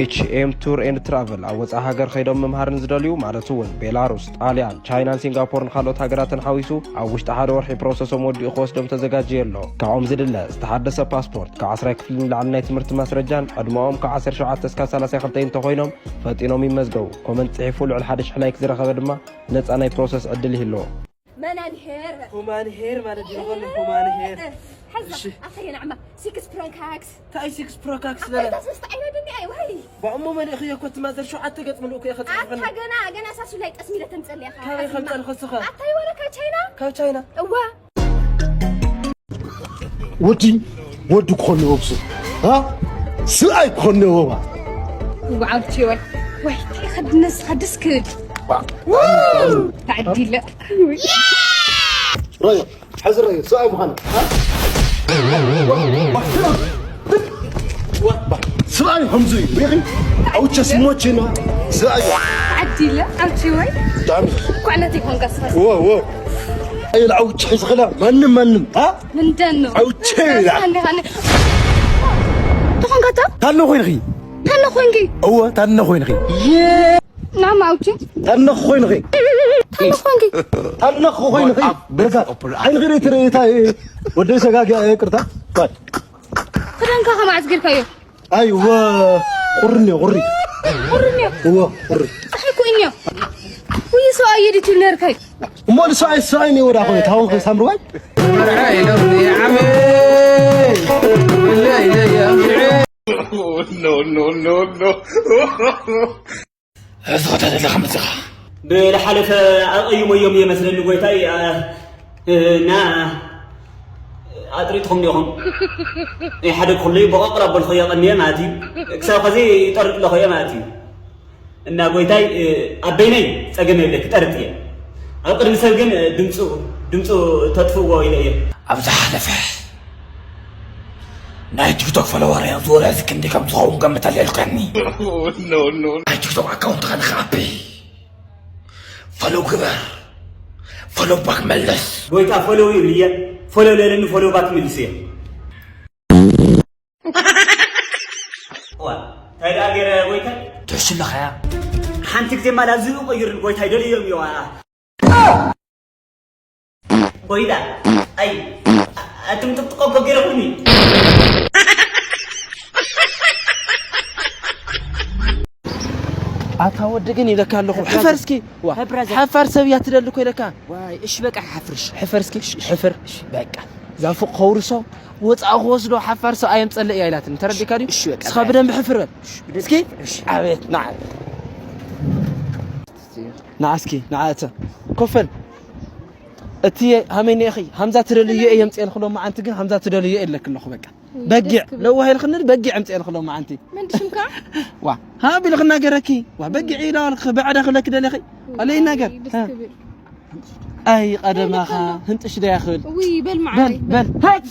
ኤችኤም ቱር ኤንድ ትራቨል ኣብ ወፃኢ ሃገር ከይዶም ምምሃር ንዝደልዩ ማለት እውን ቤላሩስ፣ ጣልያን፣ ቻይናን ሲንጋፖርን ካልኦት ሃገራትን ሓዊሱ ኣብ ውሽጢ ሓደ ወርሒ ፕሮሰሶም ወዲኡ ክወስዶም ተዘጋጅየ ኣሎ። ካብኦም ዝድለ ዝተሓደሰ ፓስፖርት፣ ካብ ዓስራይ ክፍሊ ንላዕሊ ናይ ትምህርቲ ማስረጃን ዕድመኦም ካብ ዓሰርተ ሸውዓተ እስካብ ሰላሳ ክልተ እንተኾይኖም ፈጢኖም ይመዝገቡ። ኮመንት ፅሒፉ ልዕሊ ሓደ ሽሕ ላይክ ዝረኸበ ድማ ነፃ ናይ ፕሮሰስ ዕድል ይህልዎ። መናን ሄር በል። ሁማን ሄር ማለት ይሆን ሁማን ሄር። ሐዛ አኸየ ናዕማ ሲክስ ፕሮካክስ። ታይ ሲክስ ፕሮካክስ በለ። ኣታ ሶስት ዓይነ ድኒ ኣይ ወይ። ባእሞ መልእኽ እየ ኮቲ ማዘር ሸውዓተ ገጽ ምልእኩ እየ ከጽሕፈና። ኣታ ገና ገና ሳሱ ላይ ጠስሚለ ተምጸል እያ። ካበይ ከምጸልኸ ስኻ? ኣታ ይወለካ ቻይና። ካብ ቻይና። እዋ። ወዲ ወዲ ክኾን ነዎ ብሱ እ ስብኣይ ክኾን ነዎ ባ ብዓብቲ ወይ ወይ እንታይ ከድነስ ከድስ ክድ ተዓዲለ ረዮ ሕዚ ረዮ ስብኣይ ምዃነ ስብኣይ ከምዚ እዩ ሪኺ ኣውቸስ ሞቼ ነው ስብኣይ ተዓዲለ ዓብቲ ወይ ዳሚ ኳዕነት ይኾንካ ስኻ ወ ወ ኣይልዓውጭ ሒዝኽላ ማንም ማንም ምንደኖ ኣውቼ ኢላ ተኾንካታ ታኖ ኮይንኺ ታኖ ኮይንኪ እወ ታኖ ኮይንኺ ናማ ኣውቼ ታኖ ኮይንኺ ኣለኹ ኮንኪ። ኣለኹ ኮይኑ ኸይ ብርጋ ዓይንኺ ርእይ ትርእይታ ወደይ ሰጋጊያ ይቅርታ ባል ክዳንካ ከማዕዝ ጌርካዮ። ኣይ ወ ቁርኒ ቁሪ ቁርኒ ወ ቁሪ ጸሓይ እኮ እኛ ውይ ሰው አየድት ይነርካይ እሞ ንሱ ኣይ ሰው ኣይ ወዳ ኾነ ታውን ከሳምርዋይ No, no, no, no. ዝኸተ ዘለኻ መፅኻ ብልሓለፈ ኣቐይሞዮም እየ መስለኒ ጎይታይ እና ኣጥሪጥኹም ዲኹም ሓደ ኩሉ በቐቕር ኣበልኹ የቐንየ ማለት እዩ ክሳብ ኸዚ ይጠርጥ ኣለኹ እየ ማለት እዩ እና ጎይታይ ኣብ በይነይ ፀገም የብለ ክጠርጥ እየ ኣብ ቅድሚ ሰብ ግን ድምፁ ድምፁ ተጥፍዎ ኢለ እየ ኣብ ዝሓለፈ ናይ ቲክቶክ ፎሎወር እዮም ዝወረ እዚ ክንዲ ከም ዝኸውን ገምት ኣለልከኒ ናይ ቲክቶክ ኣካውንትኻ ንክኣቢ ፎሎው ግበር ፎሎው ባክ መልስ ጎይታ ፎሎው ይብል እየ ፎሎው ለለኒ ፎሎው ባክ ይምልስ እየ እንታይ ደኣ ገይረ ጎይታይ ትሕሽለኻያ ሓንቲ ግዜ ማላ ዝብኡ ቀይርን ጎይታይ ደልዮም እዮም ጎይታ ኣይ ኣቱም ጥጥቆ ኮጊረኹኒ ኣታ ወዲ ግን ይለካ ኣለኹ ሕፈር እስኪ ሓፋር ሰብ እያ ትደሊ እኮ ይለካ እሺ በቃ ሓፍርሽ ሕፈር እስኪ ሕፈር በቃ ዛፉ ከውርሶ ወፃ ክወስዶ ሓፋር ሰብ ኣየም ፀለ እያ ኢላትኒ ተረዲካ ድዩ እስኻ ብደንብ ሕፍር በል እስኪ ኣቤት ንዓ ንዓ እስኪ ንዓ እተ ኮፈል እቲ ሃመይ ነኺ ሃምዛ ትደልዮ እየ የምፅኤልክ ሎ መዓንቲ ግን ሃምዛ ትደልዮ የለክ ኣለኹ በቃ በጊዕ ለዋህ ኢልክኒ በጊዕ የምፅኤልክ ሎ መዓንቲ መንድሽምካ ዋ ሃብ ኢልክ እናገረኪ ዋ በጊዕ ኢላዋልክ በዕዳ ክለክ ደለኺ ኣለ ይናገር ኣይ ቀደማኻ ህንጥሽ ዶ ያኽል ውይ በል መዓረይ በል በል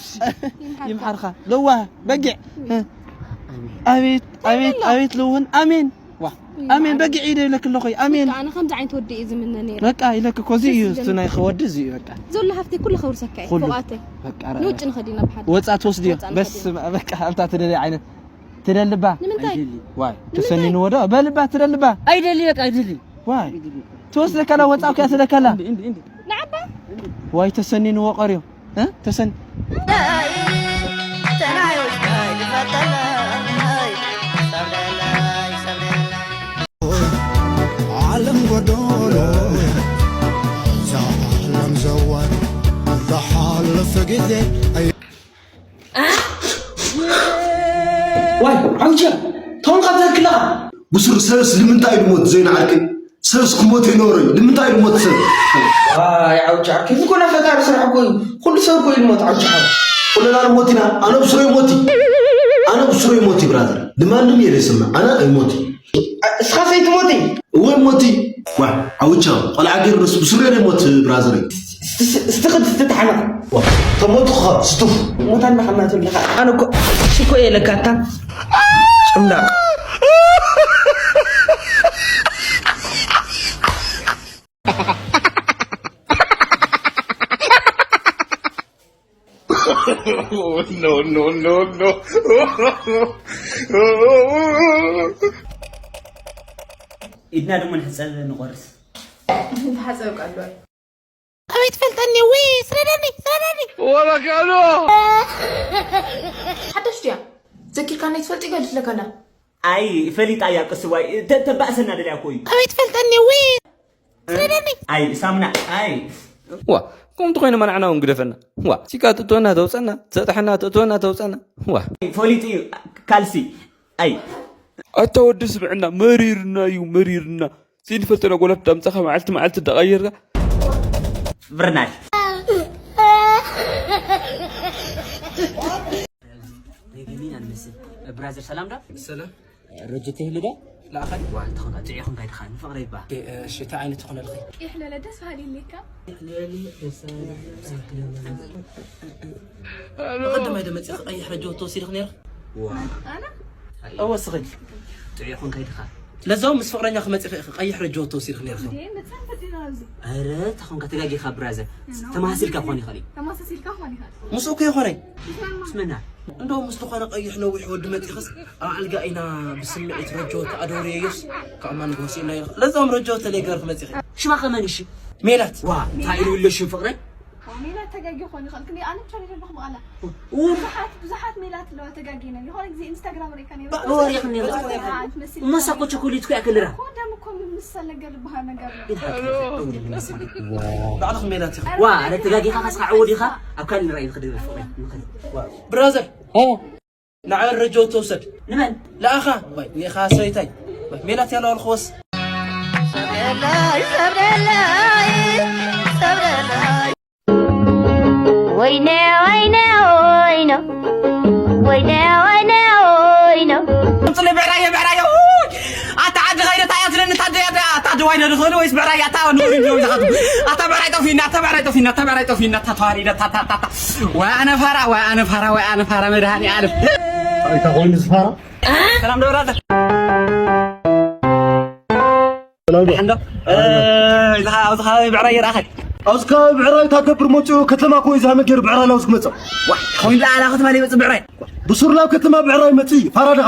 ይምሓርካ ለዋህ በጊዕ ኣቤት ኣቤት ኣቤት ልውን ኣሜን ዋ ኣሜን በጊዕ ኢደ ይብለክ ኣለኹ ኣሜን ኣነ ከምዚ ዓይነት ወዲ እየ ዝምነ ነይረ በቃ ኢለክ እኮ እዚ እዩ እቲ ናይ ወዲ እዚ እዩ በቃ ዘሎ ሃፍተይ ኩሉ ከውርሰካ እዩ ኩሉ። ፎቃተይ በቃ ኧረ ንውጭ ንኸዲ ናብ ሓደ ወጻ ትወስድዮ ወጻ ንኸዲ። በስ በቃ ኣብታ ትደልያ ዓይነት ትደልባ ንምንታይ ዋይ ተሰኒንዎ ዶ በልባ ትደልባ ኣይደሊ በቃ ኣይደሊ ዋይ ትወስደካ ላ ወጻ እኮ ያስለካ ላ ንዓባ ዋይ ተሰኒንዎ ቀርዮ ተሰን ዓለም ጎዶሎ እዛ ዓለም ዘዋር ዝሓልፍ ግዜ ዋይ ዓውጀ ተንካ ትክለኻ ብሱር ሰብስ ንምንታይ ድሞት ዘይንዓርቂ ሰብስ ክሞት ይኖሮ እዩ ንምንታይ ድሞት ሰብ ዋይ ዓውጀ ዓርኪ ዝኮነ ፈጣሪ ስራሕ እኮ እዩ ኩሉ ሰብ እኮ ይልሞት ዓውጀ ዓርኪ ኩለና ንሞት ኢና ኣነ ብሱረይ ሞት ኣነ ብሱረይ ሞት ብራዘር ንማንም የለ ይስምዕ ኣነ ኣይሞት እስኻ ሰይትሞት እወ ሞት ዋ ዓውቻ ቆልዓ ገይሩ ብሱረይ ሞት ብራዘር ስትኽድ ስትተሓነቕ ተሞትኻ ስቱፍ ሞታና ከማት ኣለኻ ኣነ እኮ ሽኮ እየ ለካታ ጭምላቕ no, no, no, no. ኢድና ደሞ ንሕፀብ ንቆርስ። ተሓፀብ ቃሉ ኣበይ ትፈልጠኒ ወይ ስረደኒ ስረደኒ ወረካሎ ሓዳሽ ድያ ዘኪርካኒ ትፈልጢ ገድፍለካላ ኣይ ፈሊጣ እያ ቅስዋይ ተ- ተባእሰና ደልያ እኮ እዩ ኣበይ ትፈልጠኒ ወይ ስረደኒ ኣይ ሳሙና ኣይ ዋ ከምቲ ኮይነ መናዕና እውን ግደፈና ዋ ሲካ ትእትወና ተውፀና ትሰጥሐና ትእትወና ተውፀና ዋ ፈሊጡ እዩ ካልሲ ኣይ ኣታ ወዲ ስምዕና መሪርና እዩ መሪርና ዘይንፈልጦ ነጎላት ዳምፃኻ መዓልቲ መዓልቲ እንዳቐየርካ ብርናሽ ብራዘር ሰላም ዶ ሰላም ረጅት ይህልደ ላኸል ዋል ተኾንካ ጥዑይ ኹንካ ይድኻ ንፍቕረይ ባ እሺ እንታይ ዓይነት ትኾነልኺ ይሕለለ ደስ በሃሊ ሌካ ቀደማይ ደመፂ ቀይሕ ረጅ ወተወሲድኽ ነይርኽ እወ ስኺ ጥዑይ ኹንካ ይድኻ ለዛው ምስ ፍቕረኛ ክመፂ ቀይሕ ረጅ ወተወሲድኽ ነይርኽ ኧረ ተኾንካ ተጋጊኻ ብራዘር ተማሲልካ ክኾን ይኽእል እዩ ምስኡ ከይኾነይ ስመና እንደው ምስ ዝኾነ ቀይሕ ነዊሕ ወዲ መፂኽስ ኣብ ኣልጋ ኢና ብስምዒት ረጆ ተኣደውርየዮስ ከኣማን ጎሲእና ኢልካ ለዛም ረጆ ተለይ ገርክ መፂኺ ሽማኸ መን እሺ ሜላት። ዋ፣ እንታይ ኢሉ ኣሎ ሽም ፍቕረይ? ሜላት ተጋጊ ኾን ይኽእል፣ ግን ኣነ ብቻ ነበር ብኽም ቃላ። ኡፍ። ብዙሓት፣ ብዙሓት ሜላት ኣለዋ ተጋጊነን። የኾነ ግዜ ኢንስታግራም ሬካ ነይሩ። ባ-፣ ወሬ ኽኒ ኣንት መስል መሳኮ ቸኮሌት እኮ ያክልራ። ኮደም እኮ ምምሰል ነገር ዝበሃል ነገር ነው። ባዕልኽ ሜላት ኢኻ። ዋ፣ ኣነ ተጋጊኻ ካስካ ዓወዲኻ ኣብ ካልእ ንራእይ ንኽድግፍ ፍቕረይ። ንኸይድ። ዋ። ብራዘር ኦ፣ ንዓን ረጆ ተውሰድ ንመን? ለኣኻ ወይ ኔኻ ሰይታይ ወይ ሜላት ያለው ኣልኾስ ወይነ ወይነ ወይኖ ወይነ ወይነ ወይኖ ጽለ ብዕራየ ብዕራየ ኣታ ዓዲ ኸይደ ታያ ትለኒ ታደ ያዳ ኣታ ድዋይ ደድኸሉ ወይስ ብዕራይ ኣታ ንኸሉ ይብሉ ይዛቱ ኣታ ብዕራይ ጠፊና ኣታ ብዕራይ ጠፊና ኣታ ብዕራይ ጠፊና ኣታ ተዋሪደ ኣታ ኣታ ኣታ ወይ ኣነ ፋራ ወይ ኣነ ፋራ ወይ ኣነ ፋራ መድሃኒ ኣለም ኣይታ ኮይኑ ዝፋራ ሰላም ደብራተ ሰላም ዶ እንዶ እዚ ኣብዚ ኸባቢ ብዕራይ ይረኣኸ ኣብዚ ከባቢ ብዕራይ ታገብር መፅኡ ከተማ ኮይ ዝሃመ ገይሩ ብዕራይ ላውስ ክመፅእ ዋ ኮይኑ ለኣላ ከተማ ይመፅእ ብዕራይ ብሱር ናብ ከተማ ብዕራይ መፅእ እዩ ፋራ ድኻ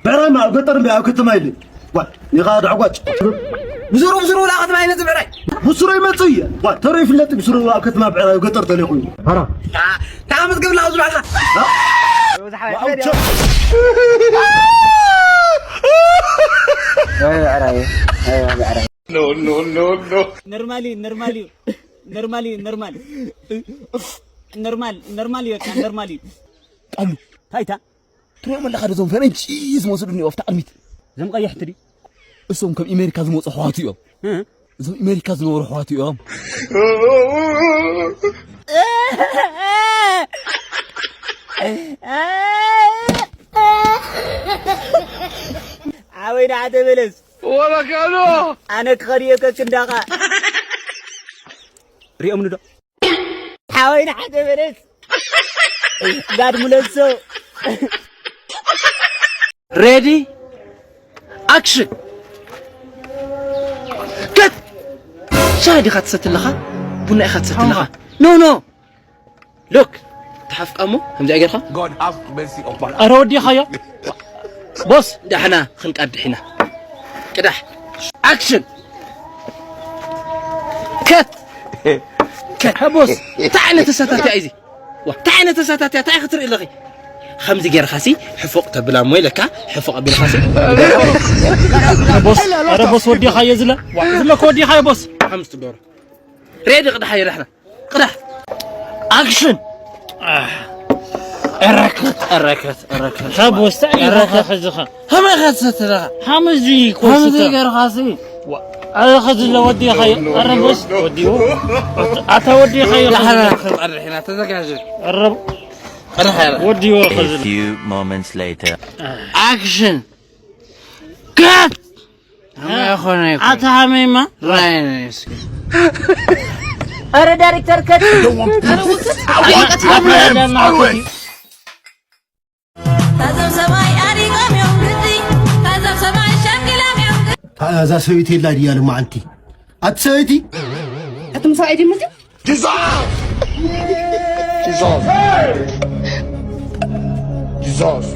ብዕራይ ማ ኣብ ገጠር እምበይ ኣብ ከተማ የለን ዋ ኒኻ ዳዕጓጭ ብሱሩ ብሱሩ ላ ከተማ ይመፅእ ብዕራይ ብሱሩ ይመፅእ እዩ ዋ ተሮ ይፍለጥ ብሱሩ ኣብ ከተማ ብዕራይ ኣብ ገጠር ተለኹ እዩ ፋራ ታዓ መዝገብላ ኣብዚ ባዕልኻ ኖርማሊ ኖርማሊ ኖርማሊ ኖርማል ኖርማል ኖርማል እዩ በቃ ኖርማል እዩ ጣሉ ታይታ ትሪኦም ኣለኻ ዶ እዞም ፈረንጂ ዝመስሉ እኒኦ ኣብታ ቅድሚት እዞም ቀያሕቲ ድዩ እሶም ከም ኣሜሪካ ዝመፁ ኣሕዋቱ እዮም እዞም ኣሜሪካ ዝነበሩ ኣሕዋቱ እዮም ሓወይ ንዓተ በለስ ወለካኖ ኣነ ክኸድዮ ከክንዳኻ ሪኦም ንዶ ሓወይ ንዓተ በለስ ጋድ ሙለሶ ሬዲ ኣክሽን ከት ሻሂ ዲኻ ትሰቲ ኣለኻ ቡና ኢኻ ትሰቲ ኣለኻ ኖ ኖ ሎክ ተሓፍቃ እሞ ከምዚኣ ጌርካ God have mercy upon us. ኣረ ወዲኻዮ ቦስ ዳሕና ክንቃድሕ ኢና ቅዳሕ ኣክሽን ከት ከት ቦስ እንታይ ዓይነት ተሳታፊያ እዚ ዋ እንታይ ዓይነት ተሳታፊያ እንታይ ክትርኢ ኣለኺ ከምዚ ጌርካሲ ሕፎቕ ተብላ እሞ ኢለካ ሕፎቕ ኣቢልካሲ ቦስ ኣረ ቦስ ወዲኻዮ ዝለ ዝለ ከወዲኻዮ ቦስ ሓምስቲ ዶሮ ሬዲ ቅዳሕ ይረሕና ቅዳሕ ኣክሽን ረከት ረከት ረከት ካብ ወስታ ይረካ ከዝኻ ከመይ ከትሰትረኻ ሓመዚ ከምዚ ኮስተ ገርኻሲ ኣረ ከዝለ ወዲኻዮ ኣረ ቦስ ወዲዎ ኣታ ወዲኻዮ ዳሕና ክንቐርሕ ኢና ተዘጋጀ ኣረ ቅዳሕ ይረ ወዲዎ ከዝለ Few moments later. ኣክሽን ከት ኣታ ኸመይ ኣታ ሃመይማ ራይ ነስኪ ኣረ ዳይሬክተር ከት ታዞም ሰማይ ኣሪጎም እዮም ግዲ ታዞም ሰማይ ሸምግሎም እዮም ግዲ እዛ ሰበይቲ የላ ድያ ልማዓንቲ ኣቲ ሰበይቲ እቲ ምሳይ ድምዚ Jesus! Jesus! Jesus!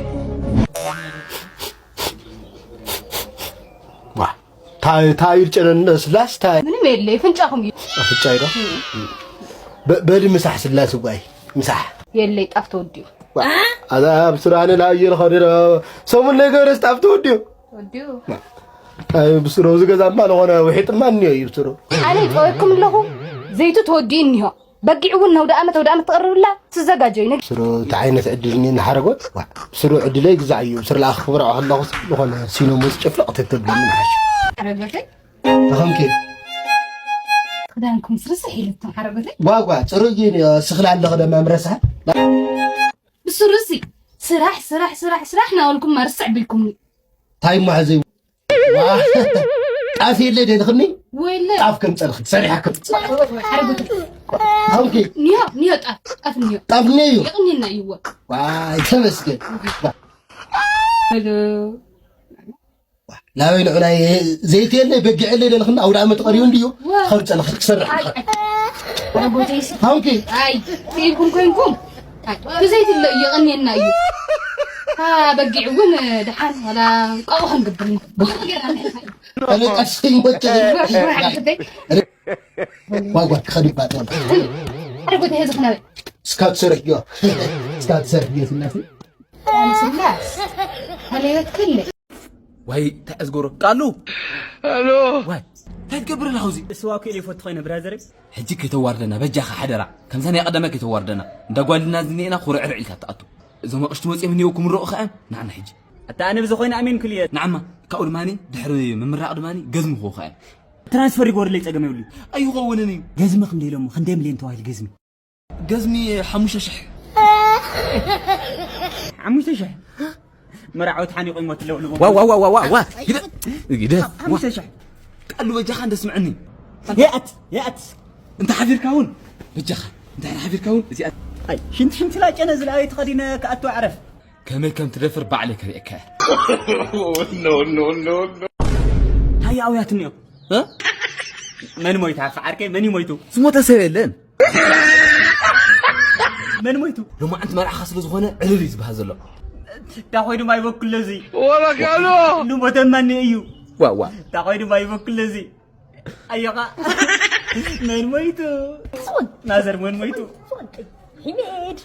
ታዩ ጨነነ ስላስ ታይ ምንም የለ ፍንጫኹም እዩ ፍጫይ ዶ በ- በሊ ምሳሕ ስላስ ጓይ ምሳሕ የለይ ጣፍ ተወዲኡ ኣዛ ብስራነ ላየ ልኸደ ሰሙን ነገረ ስጣፍ ተወዲኡ ወዲኡ ብስሮ ዝገዛማ ዝኾነ ውሒጥማ እኒኦ እዩ ብስሮ ኣነ ይፀወኩም ኣለኹ ዘይቱ ተወዲኡ እኒሆ በጊዕ እውን ነውደ ዓመት ወደ ዓመት ትቐርብላ ትዘጋጀዩ ነግ ስሮ እቲ ዓይነት ዕድል እኒ ንሓረጎት ስሮ ዕድለይ ግዛዕ እዩ ስር ለኣኽ ክብርዖ ከለኹ ዝኾነ ሲኖ መዚ ጭፍልቕ ተተብለኒ ንሓሽ ሓረጎተይ ተኸምኪ ክዳንኩም ስርስሕ ኢልኩም ሓረጎተይ ጓጓ ፅሩይ እዩ ስኽላ ኣለኹ ደማ ምረስሓ ብስሩሲ ስራሕ ስራሕ ስራሕ ስራሕ ናበልኩም መርስዕ ቢልኩምኒ ታይ ማሕዘይ ጣፍ የለ ደልኽኒ ወይለ ጣፍ ከም ፀልኽኒ ሰሪሓ ከም ሓረጎተይ ሃውኪ ኒዮ ኒዮ ጣፍ ጣፍ ኒዮ ጣፍ ነዩ የቕኒና ይወ ዋይ ተመስገን ሄሎ ላበይ ንዑ ናይ ዘይት የለ በጊዕ የለ ደልኽና ኣውደ ዓመት ቀሪቡ እንድዩ ከም ፀልኽኒ ክሰርሕ ሓረጎተይሲ ሃውኪ ኣይ ኢልኩም ኮይንኩም ብዘይትለ እየቐንየና እዩ በጊዕ እውን ድሓን ዋላ ቀቑ ክንግብር ኢና ቀለቀስኝ ወጭ ሓረጎተይ ጓጓ ክኸድባት። ኣርጉት ይሄ ዝኽናበ። እስካ ትሰርሕዮ። እስካ ትሰርሕዮ ስላሴ። ስላስ። ሃሌበት ክል። ዋይ እንታይ ዝገብሮ ቃሉ። ዋይ እንታይ ትገብር ኣለኻ እዚ? እስዋ ክእል ይፈቱ ኮይነ ብራዘር። ሕጂ ከይተዋርደና በጃኻ ሓደራ። ከምዛ ናይ ቀደመ ከይተዋርደና። እንዳ ጓልና ዝኒኤና ኩርዕርዕ ኢልካ ትኣቱ። እዞም ኣቕሽቲ መፅኦም እኒኦ ክምረቑ ከኣ ንዓና ሕጂ። ኣታ ኣነ ብዚ ኮይነ ኣሜን ክልየ። ንዓማ ካብኡ ድማ ድሕሪ ምምራቕ ድማ ገዝሚ ክኾ ከኣ። ትራንስፈር ይጎርለይ ጸገም የብሉ። ኣይኸውንን እዩ። ገዝሚ ክንደይ ኢሎሞ ክንደይ ሚልዮን ተባሂሉ ገዝሚ? ገዝሚ ሓሙሽተ ሽሕ። ሓሙሽተ ሽሕ። መርዓዊ ተሓኒቑ ይሞት ኣለዉ ልቦም። ዋዋዋዋዋ ግደ ግደ። ሓሙሽተ ሽሕ። ቃሉ በጃኻ እንደ ስምዕኒ። የኣት የኣት። እንተ ሓፊርካ እውን በጃኻ እንተ ሓፊርካ እውን እዚኣ። ኣይ ሽንቲ ሽንቲ ላጨነ ዝለኣዩ ተኸዲነ ክኣቱ ኣዕረፍ። ከመይ ከም ትደፍር ባዕለይ ከርእየካ እየ። ሃያ ኣውያት እኒኦ። መን ሞይቱ ዓርኪ ዓርከይ መን እዩ ሞይቱ? ዝሞተ ሰብ የለን። መን ሞይቱ? ሎማዓንቲ መርዓኻ ስለ ዝኾነ ዕልል እዩ ዝበሃል ዘሎ። እንታይ ኮይኑ ማይ በኩለዚ? ወረካሎ ልሞተማኒ እዩ። ዋዋ እንታይ ኮይኑ ማይ በኩለዚ? ኣዮኻ መን ሞይቱ? ዝኾን ማዘር መን ሞይቱ? ዝኾን ሒሜድ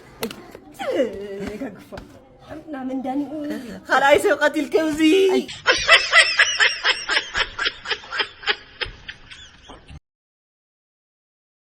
ገግፋ ሓምና መንዳኒ ካልኣይ ሰብ ቀቲልከ እዚ